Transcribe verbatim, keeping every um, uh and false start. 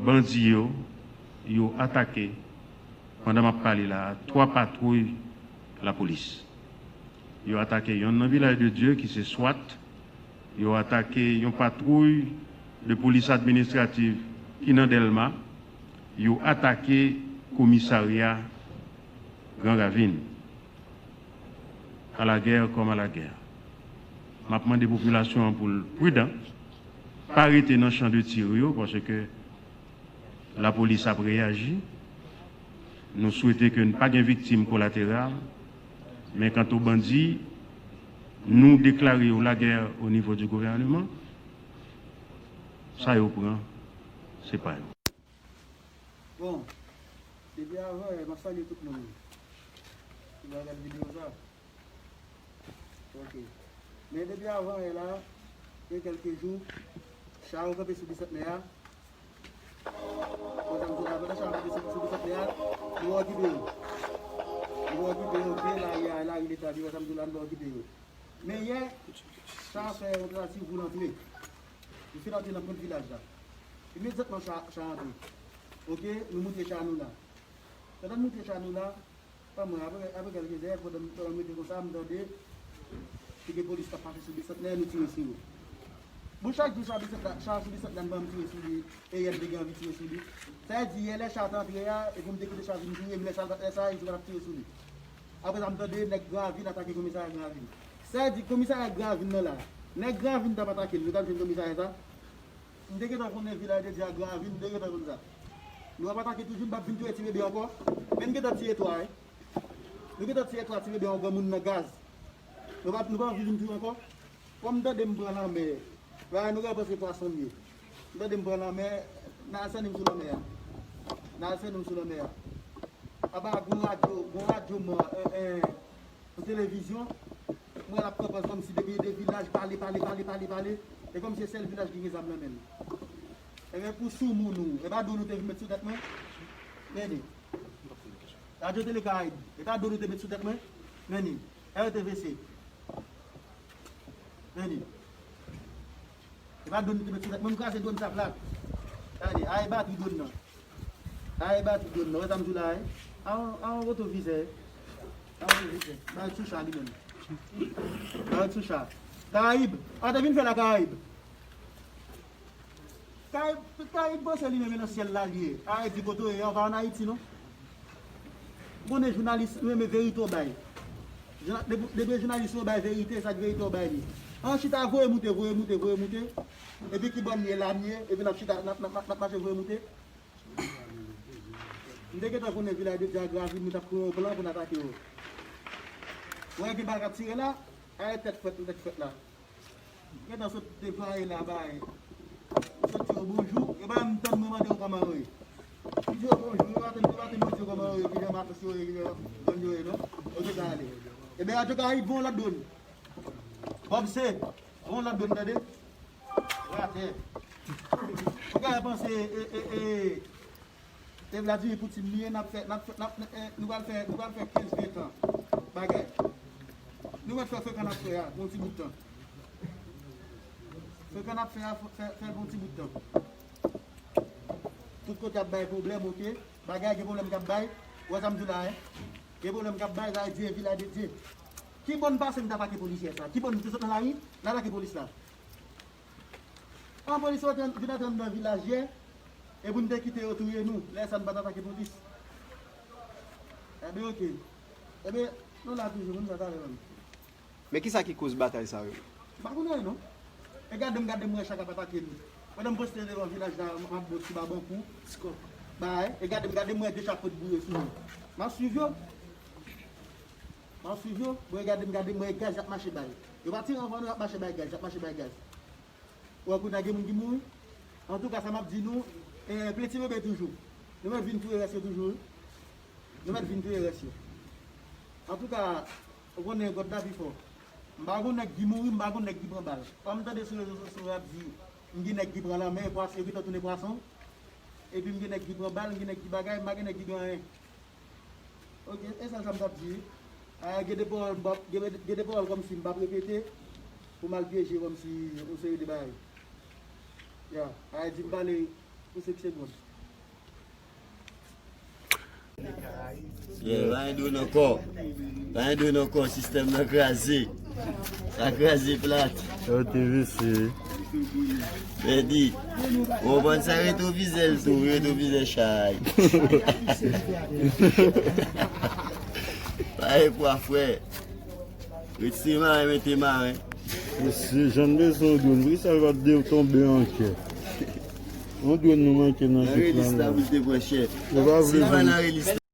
Bandi yo, yo atake, pandan m ap pale la a, twa patwouy lapolis. Yo atake yonn nan Vilaj de Dye, ki se swat. Yo atake yon patwouy de polis administrativ ki nan Dèlma. Yo atake komisarya Gran Ravin. À la guerre comme à la guerre. M ap mande popilasyon an pou l pridan, pa rete nan chan de tir yo, paske lapolis ap reyaji. Nou swete ke n pa gen viktim kolateral, men kanto bandi, nou deklare yo lagè o nivo di gouvèneman. Sa yo pran, se pa yo. Bon, depi avan yè, m ap salye tout moun ki va gade videyo sa. Ok. Men depi avan yè la, gen kèlke jou, cha yo kanpe sou Bisantnè a. Wè sa m di w la, pandan cha yo kanpe sou, sou Bisantnè a, nou okipe yo. Nou okipe yo byen, lari a, lari Leta, pi wè sa m di w la, nou okipe yo. Men yè, cha a fè yon tantativ pou l antre. Li fin antre nan pwent vilaj la. Imedyatman cha, cha antre. Ok, nou moute cha nou la. Pandan n moute cha nou la, pa mwen, apre, apre kèlke zè, pandan, pandan m rete konsa, m tande, te gen polis k ap pase sou Bisantnè, nou tire sou yo. Bon, chak jou cha Bisantnè, cha sou Bisantnè, m ban m tire sou li, e yè m te gen anvi tire sou li. Sa vle di, yè lè cha t antre a, epi m te kite cha vin touye m, lè cha t ap fè sa, yo t ap tire sou li. Apre sa, m tande nèg Gran Ravin atake komisarya Gran Ravin. Sa vle di, komisarya Gran Ravin nan la, nèg Gran Ravin t ap atake l, yo t ap jwenn komisarya sa. M te gentan konnen Vilaj de Dye a Gran Ravin, m te gentan konn sa. Nou ap atake toujou, m p ap vin touye ti bebe ankò. Men n gentan tiye twa, wi. Nou gentan tiye twa ti bebe yon granmoun nan gaz. Nou p ap, nou p ap anvi vin touye ankò. Kòm m tande m pran lanmè, bagay nou ka panse pwason m ye. M tande m pran lanmè, n al sènen m sou lanmè a. N al sènen m sou lanmè a. Apa gon radyo, gon radyo mò, en, en, Nan televizyon, m wè l ap kanpe kòmsi depi de vilaj, pale, pale, pale, pale, pale. E kòmsi se sèl vilaj ki gen zam nan men l. Ebyen, pou soumoun ou, e pa dwòl ou te vin met sou tèt mwen? Men li. Radyo Tele Karayib, e pa dwòl ou te met sou tèt mwen? Men li. R T V C. Men li. E pa dwòl nou te met sou tèt mwen, m kraze dwòl sa plat. Gade, a e batri dwòl nan. A e batri dwòl nan. Wè sa m di w la, wi. A yon, a yon wotovizè. A yon wotovizè. Ba yo sou cha li menm. Ba yo sou cha. Karayib. A te vin fè la Karayib. Karayib, Karayib panse li menm e nan syèl la li ye. A e di kote w ye, ou pa ann Ayiti non. Konnen jounalis, nou renmen verite w bay. Jouna-, depi, depi jounalis yo bay verite, sa k verite w bay li. An chita, voye moute, voye moute, voye moute. Epi ki bò m ye la m ye, epi n ap chita, n ap, n ap, n ap, n ap mache voye moute. M te gentan konnen Vilaj de Dye a Gran Ravin, nou t ap pran yon plan pou n atake yo. Wè gen bal k ap tire la, a e tèt frèt, tèt frèt la. Gentan sot deplwaye la bay. Sot di yo bonjou, yo pa menm tann mwen mande yo kòman yo ye. M di yo bonjou, yo pa tann, yo pa tann mwen di yo kòman yo ye, ki jan matos yo ye, ki jan gang yo ye non. Yo te ka ale. Ebyen, an tou ka, voye yon lòt dwòn. Bòb se, voye yon lòt dwòn, tande? Ratè. Ou ka panse, e, e, e, E Vladimir Poutine li ye, n ap fè, n ap fè, n ap, eh, nou pral fè, nou pral fè kenz, ven tan bagay. Nou mèt fè frekan n ap fè a, pou yon ti bout tan. Frekan n ap fè a, fè, fè pou yon ti bout tan. Tout kote ap bay pwoblèm, oke? Bagay gen pwoblèm k ap bay. Ou wè sa m di w la, en? Gen pwoblèm k ap bay, sa vle di e Vilaj de Dye. Ki bò n pase n t atake polisye sa? Ki bò n te sot nan lari, n atake polis la? An polis yo te vin antre anndan vilaj yè, e pou n te kite yo touye nou, lè sa n pa t atake polis. Ebyen, oke. Ebyen, nou la toujou, moun sa talè menm. Men kisa ki koz batay sa yo? M pa konn anyen non. E gade m, gade m wè cha k ap atake nou. Pandan m poste devan vilaj la, m ap bon ti babankou. Bay, e gade m, gade m wè de cha pot boure sou nou. M ap swiv yo. M ap swiv yo. Bon, e gade m, gade m wè gaz y ap mache bay. Yo pa tire anvan nou, y ap mache bay gaz, y ap mache bay gaz. Ou wè kounye a gen moun ki mouri. Antouka, sa m ap di nou, e, plen ti bebe toujou. Nou mèt vin touye rès yo toujou, wi. Nou mèt vin touye rès yo. Antouka, ou konnen God la pi fò. M pa gon nèg ki mouri, m pa gon nèg ki pran bal. Kòm m tande sou rezo sosyo yo ap di, m gen nèg ki pran lanmè, pwas-, yo gentan tounen pwason. Epi m gen nèg ki pran bal, m gen nèg ki bagay, m pa gen nèg ki gen anyen. Ok, e sèl sa m t ap di. A, gen de pawòl m p ap, gen, gen de pawòl kòmsi m p ap repete pou m al pyeje kòmsi yon seri de bagay. Ya, a, di m pale pou senk segonn. Yeah, pa gen dwòn ankò. Pa gen dwòn ankò, sistèm nan kraze. Sa kraze plat. Yo te visye wi. Pèdi. Ou konprann sa retwovizè l tou, retwovizè chay. Pa gen pwa frè. Retire maren, mete maren. Mesye, jan m bezwen yon dwòn. Poukisa l pa t tonbe an kè? Yon dwòn nou manke nan jip la. Nan relis la pou l te pran chèf. Yo pa vle vann.